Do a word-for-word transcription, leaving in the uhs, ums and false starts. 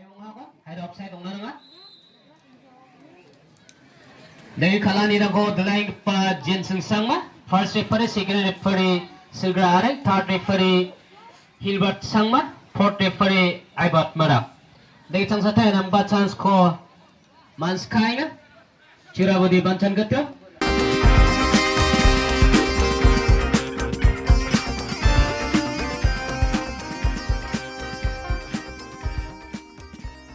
Ongako, haida offside ong·na nanga. Dagi kalanirangko dilaenggipa Jensen Sangma, first referee, second referee, Silgra Areng, third referee, Hilbert Sangma, fourth referee, Aibot Marak. Dagi changsatai namba chance ko manskaina, Chirabudi Banchan Gata.